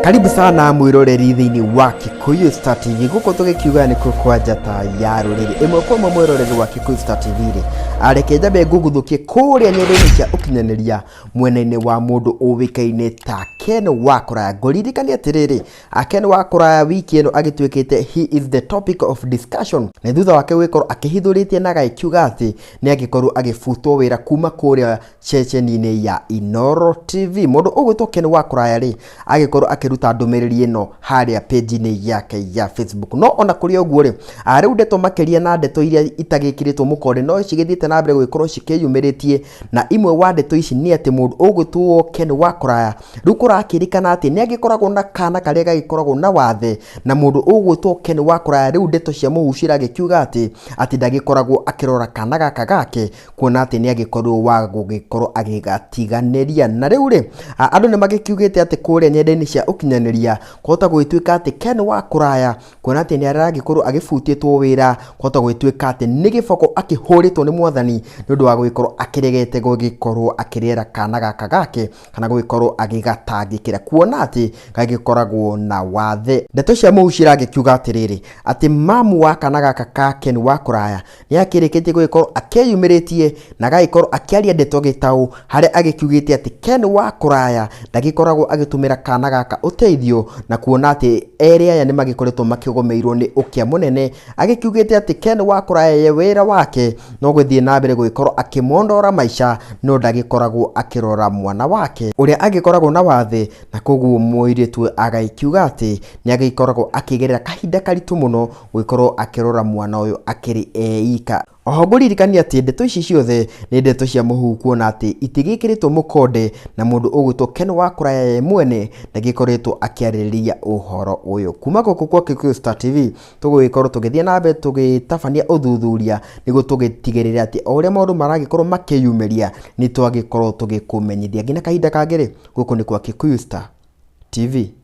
Karibu sana mwiroreri thiini wa Kikuyu Star TV guku tugikiuga ni kwa njata ya ruriri imwe kwa imwe. Mwiroreri wa Kikuyu Star TV ri, areke njambe nguguthukie kuria nyenda-ini cia ukinyaniria mwena-ini wa mundu uwikaine ta Ken wa Kũraya. Ngũririkanie atiriri, Ken wa Kũraya wiki ĩno agĩtuĩkĩte he is the topic of discussion nĩ thutha wake gũgĩkorwo akĩhithũrĩtie na agagĩkiuga atĩ nĩ angĩkorwo agĩbutwo wĩra kuma kũrĩa ceceni-inĩ ya Inoro TV. Mũndũ ũgwĩtwo Ken wa Kũraya rĩ, agĩkorwo akĩruta ndũmĩrĩri ĩno harĩa page-inĩ yake ya Facebook. No ona kũrĩ ũguo rĩ, rĩu ndeto makĩria na ndeto iria itagĩkĩrĩtwo mũkonde no cigĩthiĩte na mbere gũgĩkorwo cikĩyumĩrĩtie, na imwe wa ndeto ici nĩ atĩ mũndũ ũgwĩtwo Ken wa Kũraya rĩu kũrakĩrĩkana atĩ nĩ agĩkoragwo na kana karĩa gagĩkoragwo na wathe, na mũndũ ũgwĩtwo Ken wa Kũraya rĩu ndeto cia mũhu ciragĩkiuga atĩ ndagĩkoragwo akĩrora kana gaka gake, kuona atĩ nĩ agĩkorwo wa gũgĩkorwo agĩgatiganĩria. Na rĩu rĩ, andũ nĩ magĩkiugĩte atĩ kũrĩa nyenda-inĩ cia ũkinyanĩria kũhota gũgĩtuĩka atĩ Ken wa Kũraya, kuona atĩ nĩ aragĩkorwo agĩbutĩtwo wĩra, kũhota gũgĩtuĩka atĩ nĩ gĩboko akĩhũrĩtwo nĩ mwathani nĩ ũndũ wa gũgĩkorwo akĩregete gũgĩkorwo akĩrera kana gaka gake kana gũgĩkorwo agĩgatangĩkĩra, kuona atĩ gagĩkoragwo na wathe. Ndeto cia mũhu ciragĩkiuga atĩrĩrĩ, atĩ mamu wa kana gaka ka Ken wa Kũraya nĩ akĩrĩkĩtie gũgĩkorwo akĩyumĩrĩtie na agagĩkorwo akĩaria ndeto gĩtaũ, harĩa agĩkiugĩte atĩ Ken wa Kũraya ndagĩkoragwo agĩtũmĩra kana gaka ũteithio, na kuona atĩ erĩ aya nĩ magĩkoretwo makĩgũmĩirwo nĩ ũkĩa mũnene. Agĩkiugĩte atĩ Ken wa Kũraya ye wĩra wake no gũthiĩ na mbere gũgĩkorwo akĩmondora maica, no ndagĩkoragwo akĩrora mwana wake ũrĩa agĩkoragwo na wathe, na koguo mũirĩtu agagĩkiuga atĩ nĩ agĩkoragwo akĩgerera kahinda karitũ mũno gũgĩkorwo akĩrora mwana ũyũ akĩrĩ eika. Oho ngũririkania atĩ ndeto ici ciothe nĩ ndeto cia mũhuhu, kuona atĩ itigĩkĩrĩtwo mũkonde na mũndũ ũgwĩtwo Ken wa Kũraya ye mwene ndagĩkoretwo akĩarĩrĩria ũhoro ũyũ. Kuma gũkũ kwa Kikuyu Star TV tũgũgĩkorwo tũgĩthiĩ na mbere tũgĩtabania ũthuthuria nĩguo tũgĩtigĩrĩre atĩ o ũrĩa maũndũ maragĩkorwo makĩyumĩria nĩ twagĩkorwo tũgĩkũmenyithia. Nginya kahinda kangĩ rĩ, gũkũ nĩ kwa Kikuyu Star TV.